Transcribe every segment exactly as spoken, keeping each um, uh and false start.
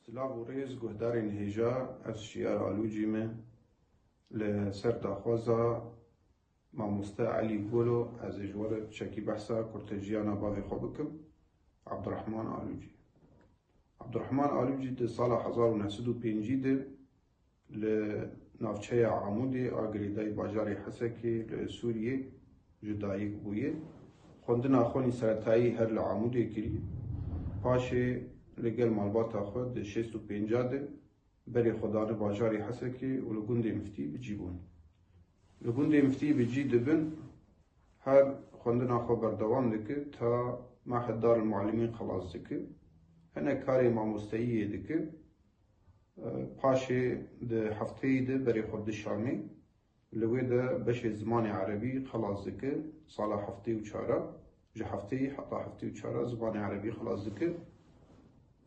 Silav û rêz guhdarên hêja, ez Şiyar Alûcî me. Li ser daxwaza mamoste Elî Golo, ez ê ji we re çekî behsa kurtejiyana bavê xwe bikim, Abdurrahman Alûcî. Abdurrahman Alûcî di sala hezar û neh sed û pêncî de li navçeya Amûdê a girêdayî bajarê Hesekê li Sûriyê ji dayik bûye. Xwendina xwe nî seretayî her li Amûdê kirî. Paşê li gel malbata xwe di şêst û pênca de berê xwe dane bajarê Hesekê û li gundê Miftî bi cî bûn. Li gundê Miftî bi cî dibin, her xwendina xwe berdewam dike, ta Mahed Darul Muallimîn xelas dike. Hinek karê mamosteyiyê dike. Paşê di hefteyî de berê xwe di Şamê, li wê de beşê zimanê erebî xelas dike, sala heftê û çar a, ji hefteyî heta heftê û çar a zimanê erebî xelas dike.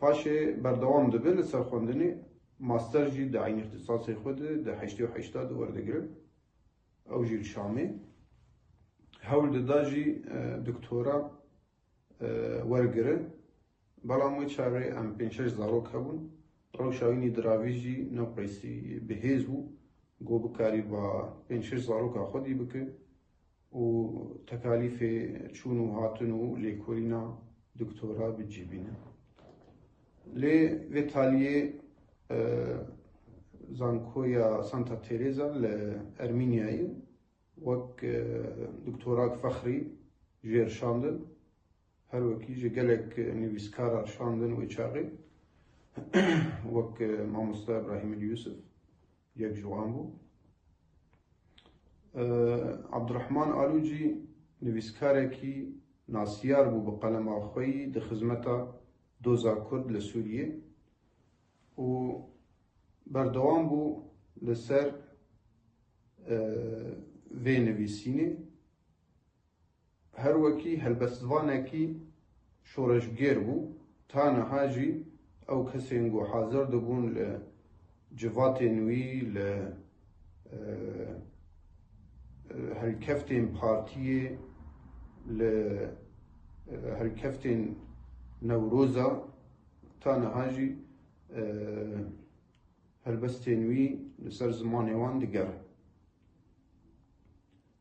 Paşê berdewam dibe li ser xwendinê, master jî di eynî îxtîsasê xwe de, di heştê û heşt a de werdigire. Ew jî li Şamê. Hewl dida jî, e, doktora, e, wergire. Belam wê çaxê em pênc şeş zarok hebûn. Rewşa wî nî diravî jî ne qeysî bi hêz bû. Got bikarîba pênc şeş zaroka xwedî bike û tekalîfê çûn û hatin û lêkolîna doktora bi cî bîne. Lê vê taliyê, e, zankoya Santa Teresa li Ermînyayê wek, e, doktorak fexrî jê şandin. Her wekî ji gelek nivîskara şandin wê çaxê, wek, e, mamosta Îbrahîm Yusuf yek ji wan bû. E, Abdurrahman Alûcî nivîskarekî nasiyar bû bi qelema xwe yî di xizmeta doza Kurd li Sûriyê û berdewam bû li ser, e, vê nivîsînê. Her wekî helbestvanekî şoreşgêr bû, ta niha jî ew kesên ku hazir dibûn li civatên wî, li, e, e, helkeftên partiyê, li, e, helkeftên Newroza, ta niha jî, e, helbestên wî li ser zimanê wan digerin.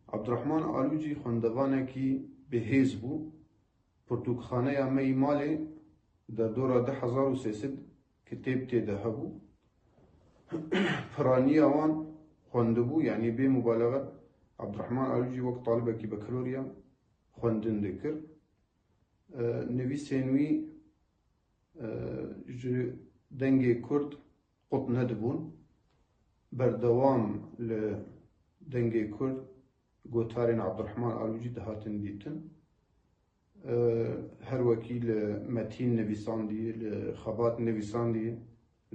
Abdurrahman Alûcî xwendevanekî bihêz bû. Pirtûkxaneya me yî malê derdora du hezar û sê sed kitêb tê de hebû. Piraniya wan xwendibû, yanî bê mubalexe Abdurrahman Alûcî wek talibekî bekaloriya xwendin dikir. E, nivîsên wî, e, ji dengê Kurd qut nedibûn. Berdewam li dengê Kurd gotarên Abdurrahman Alûcî dihatin dîtin. E, her wekî li Metîn nivîsandî, li Xebat nivîsandî,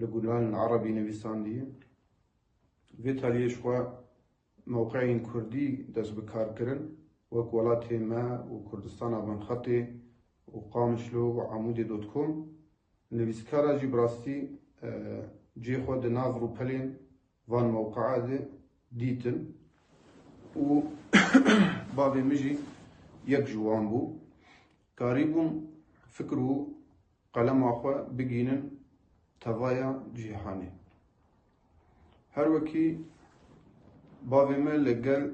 li Gulan Erebî nivîsandî. Vê taliyê ji xwe mewqeyên kurdî dest bi kar kirin, wek welatê me û Kurdistana Binxetê û Qamişlo û Amûdê dot com. Nivîskara jî bi rastî, e, cihê xwe di nav rûpelên van mewqea de dîtin û bavê min jî yek ji wan bû. Karîbûn fikir û qelema xwe bigînin tevaya cîhanê. Her wekî bavê me li gel,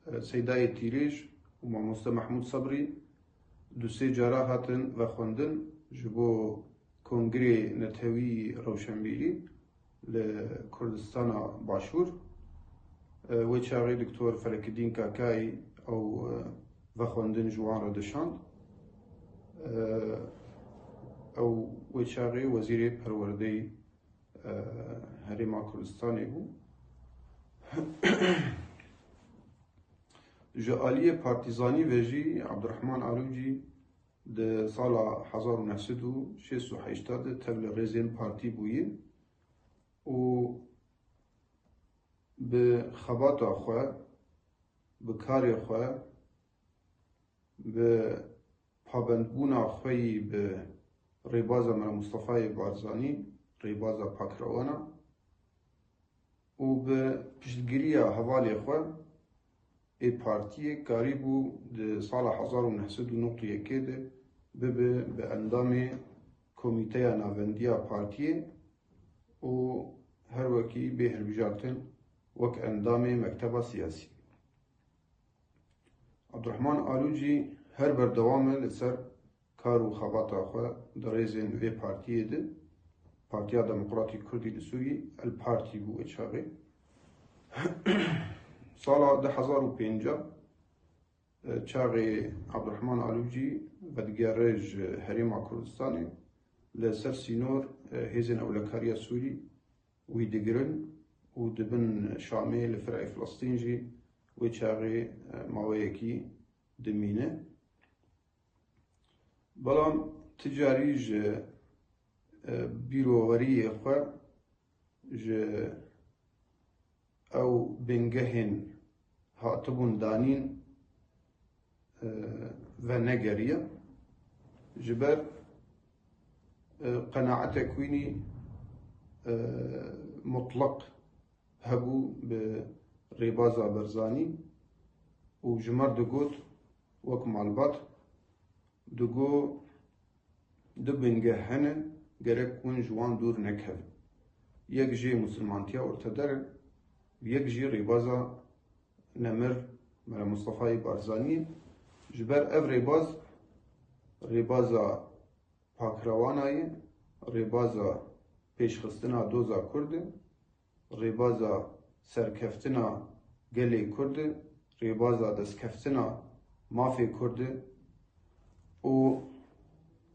e, Seydayê Tîrêj û mamoste Mehmûd Sebrî du sê cara hatin vexwendin ji bo Kongrê Netewî Rewşenbîrî li Kurdistana Başûr. E, wê çaxê Doktor Felekidîn Kakayî ew, e, vexwendin ji wan re dişand. E, ew wê çaxê Wezîrê Perwerdeyê, e, Herêma Kurdistanê bû. Ji aliyê partîzanî ve jî Abdurrahman Alûcî di sala hezar û neh sed û şêst û heşt de tev li rêzên partî bûye û bi xebata xwe, bi karê xwe, bi pabendbûna xwe yî bi rêbaza Mela Mustefayê Barzanî, rêbaza pakrewana û bi piştgiriya hevalê xwe ê partiyê karîbû di sala hezar û neh sed û newid û yekê de bibe bi endamê Komîteya Navendiya Partiyê û her wekî bê hilbijartin wek endamê mekteba siyasî. Abdurrahman Alûcî her berdewam e li ser kar û xebata xwe di rêzên vê partiyê de, Partiya Demokratîk Kurdî li Sûriyê, El Partî bû wê çaxê. Sala du hezar û pêncî, çaxê Abdurrahman Alûcî vedigere ji Herêma Kurdistanê, li ser sînor hêzên ewlekariya Sûrî wî digirin û di bin Şamê li fir'ê Filistîn jî wê çaxê maweyekî dimîne. Belam ti carî ji, e, bîroweriyê xwe, ji ew bingehên hatibûn danîn, e, venegeriye. Ji ber, e, qenaetek wînî, e, mutleq hebû bi rêbaza Barzanî û ji me re digot, wek malbat, digot, du bingeh hene, gerek hûn ji wan dûr nekevin. Yek jê misilmantiya orteder e, yek jî rêbaza nemir Mela Mustafayê Barzanî ye. Ji ber ev rêbaz, rêbaza pakrewana ye, rêbaza pêşxistina doza Kurd e, rêbaza serkeftina gelê Kurd e, rêbaza destkeftina mafê Kurd e û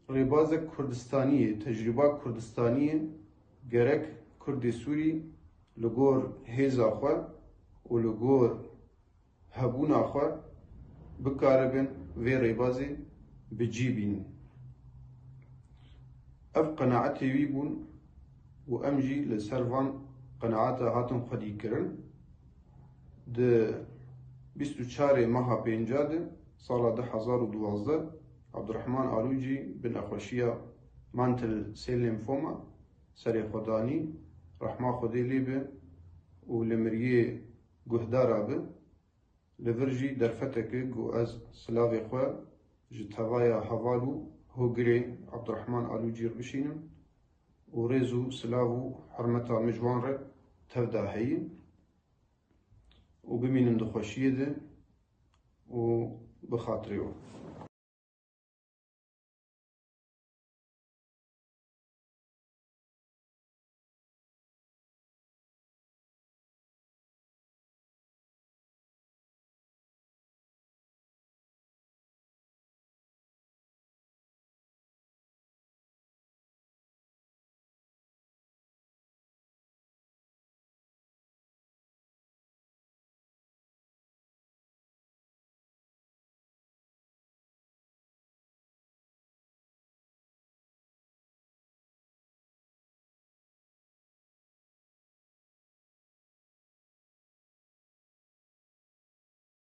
rêbazek Kurdistanî ye, tecrûba Kurdistanî ye, gerek Kurdê Sûrî li gor hêza xwe û li gor hebûna xwe bikaribin vê rêbazê bi cî bînin. Ev qenaetê wî bûn û em jî li ser van qenaeta hatin xwedîkirin. Di bîst û çarê meha pênca de, sala du hezar û duwazdeh, Abdurrahman Alûcî bi nexweşiya mantle cell lymphoma serê xwe danî, rehma Xwedê lê be û li miriyê guhdara be. Li vir jî derfeteke ku ez silavê xwe ji tevaya heval û hogirê Abdurrahman Alûcî re bişînim û rêz û silav û hurmeta min ji wan re tevda heye û bimînin di xweşiyê de û bi xatirê wan.